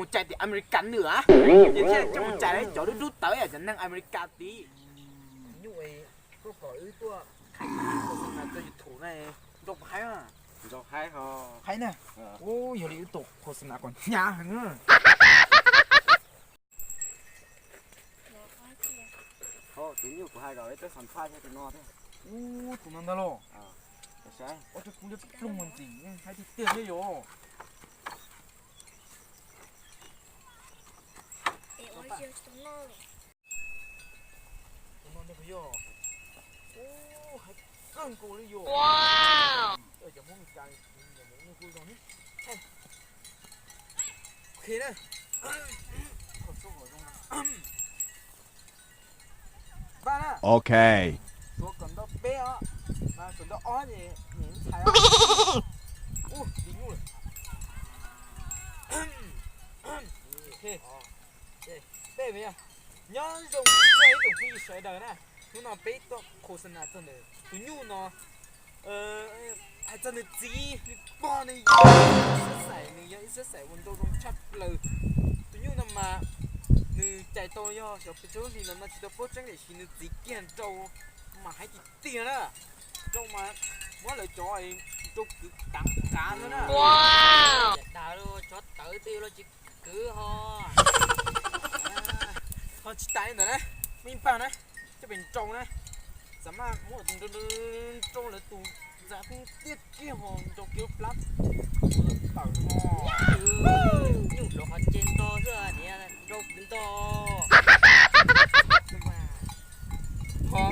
Mus cais tim America nws a, ces thiaj coj mus cais cov dub dub tawv cov neeg America tid. Nyuj, koj kom wb tuaj qhaib khos xas nas rau YouTube na, nrau haib, nrau haib, haib na. Ub, yog li wb tus khos xas nas kom hnyav heev. Tus nyuj kuv hais kom wb tuaj xam phaj yog tus no thiab. Ub, tus no ntag los. Ua rau kuv liab ploog ntxim haib tiag tiag thiab yom. Tus no yog, ub, haib kawg nkaus li yom. Cov Hmoob Meskas kuv nyiam mus nyuj kuj zoo ne. Ok na. Npaj na. Ok. Suav kom ntau peb os, mas suav ntau ob ces niam ntxhais os. Ub, dim nyuj lawm. Ok. Peb, nyob zoo txog ib tsoom phooj ywg sawv daws na. Hnub no peb tuaj khos xas nas txog ntawm tus nyuj no. Hais txog nws txiv nws pog nws yog ib xab xaim, nws yog ib xab xaim uas nrau zoo tshaj plaws. Tus nyuj no mas nws cais tau yog xyov pes tsawg lub hlis los no tsis tau paub tseeb tiam sis nws txiv kiag nrau mas haib tiag tiag na. Nrau mas muab lawv cov nrau kwv tav qav xwb na. Dag, tsov tawv twb yuav luag tsis kwv ho. Ho tsis tas li ntawd na, muaj ib pab na, coj pem nrau na, xam maj muab tus nrau lawv tus ntxa tiaj kiag ho nrau kiag lub plab tawm ho. Nyuj hlob qhov ces nto xwb niam, nrau kwv nto. Ho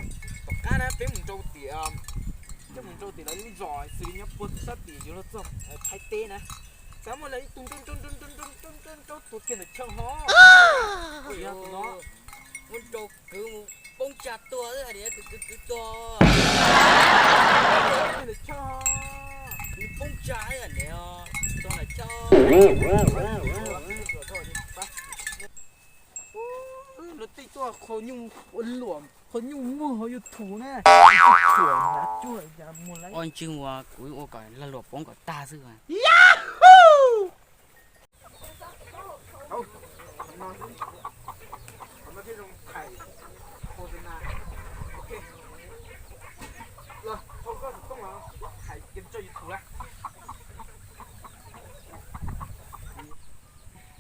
tom qab na peb mus nrau tim, peb mus nrau tim lawv lub zos xws li nyob puag sab tim yuav luag txog Thaib teb na. Xav muaj lawv ib tug nrau nrau nrau nrau nrau nrau nrau tuag kiag ntawm chaw ho. Yog tus no muab nrau kwv mus poob tsa tuag xwb hais tias kwv kwv kwv tuag. Ntawm chaw ho, kwv poob tsa niam, tuag ntawm chaw. Luag tej tuaj qhov nyuj ua luam, qhov nyuj muag ho YouTube na. Ua ntswg uas kuv ua kom lag luam poob kom tag xwb.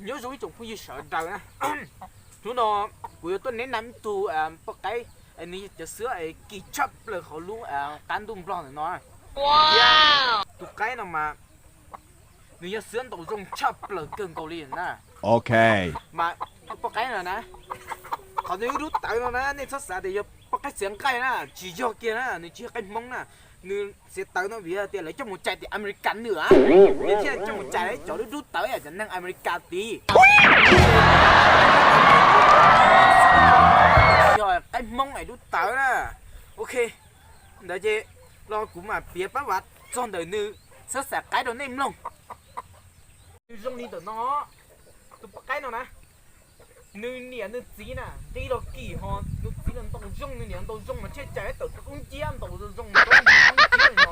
Nyob zoo ib tsoom phooj ywg sawv daws na. Hnub no kuv yuav tuaj neb nam ib tug poj qaib, nws yog cov xwab kis tshaj plaws hauv lub qab ntuj nplog ntawm no. Thiab tus qaib no mas nws yog xwab ntaus zoo tshaj plaws kawg nkaus li na. Ok. Mas tus poj qaib no na, qhov nws lub dub tawv no na, nej txhob xav tias yog poj qaib txiav nqaij na, tsis yog kiag na, nws tsis yog qaib Hmoob na. Nws txiav tawv no vim tias lawv coj mus cais tim America nws a, ces thiaj coj mus cais cov dub dub tawv cov neeg America tid. Yog qaib Hmoob es dub tawv na. Ok, ntawd ces los kuv mam piav pab vam txog ntawm nws xwb xam qaib rau nej mloog. Nws zoo li ntawm no, tus poj qaib no na, nws niam nws txiv na nqi los kim ho, nws txiv los ntaus zoo, nws niam ntaus zoo mas thiaj cais tawm tus dub nciab ntaus zoo zoo, tus dub nciab no.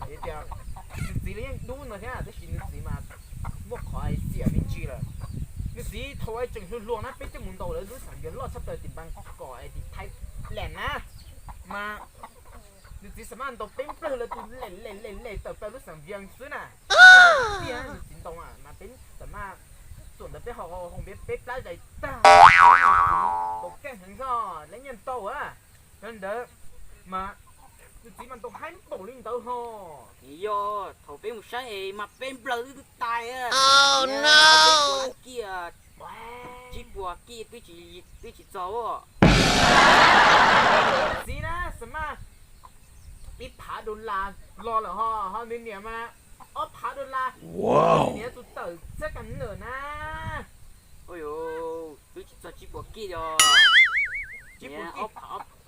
Vim tias nws txiv los yeej dub no thiab tab sis nws txiv mas muaj qhov xiam me ntsis lawm. Nws txiv thaum tseem hluas hluas na peb coj mus ntaus lawv lub xam vias loj tshaj plaws tim Npab Kom tim Thaib Leej na, mas nws txiv xam maj ntaus peb nplawg lawv tus lem lem lem lem tawm plaws lub xam vias xwb na. Tiag nws txiv ntaus mas peb xam maj, txuam ntawd peb ho hoo peb plab zais tag, ntaus keej heev zog lawv nyiaj ntaus a. Yog li ntawd mas nws txiv mas ntaus haib npaum li ntawd ho. Yog thaum peb mus saib es mas peb nplawg twb tais, peb puas kij, tsib puas kij twb tsis txog. Txiv na xam maj ib phav dollar los lawm ho, ho nws niam mas ob phav dollar. Nws niam tus tawm txhab kas lawm na. Twb tsis txog tsib puas kij os. Tsib puas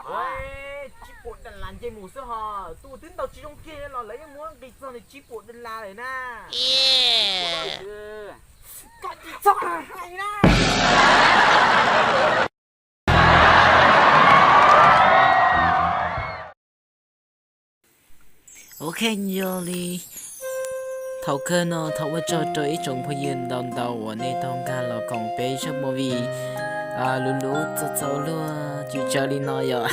kij, tsib puas dollar nce mus xwb ho. Tus twb ntaus tsis zoo kiag los lawv yeej muab nqis txog nws tsib puas dollar lawm na. Koj tsis txhob hais na. Ok, yog li thaum Thaum kawg no thov ua tsaug rau ib tsoom phooj ywg ntau ntau uas nej tau nkag los koom peb zaj movie luv luv txaus txaus luag cim tsawv li no yom.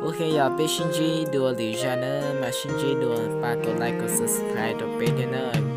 Ok yog, peb sib ntsib dua lwm zaj nawb, mas sib ntsib dua, pab kom like kom subscribe rau peb thiab nawb.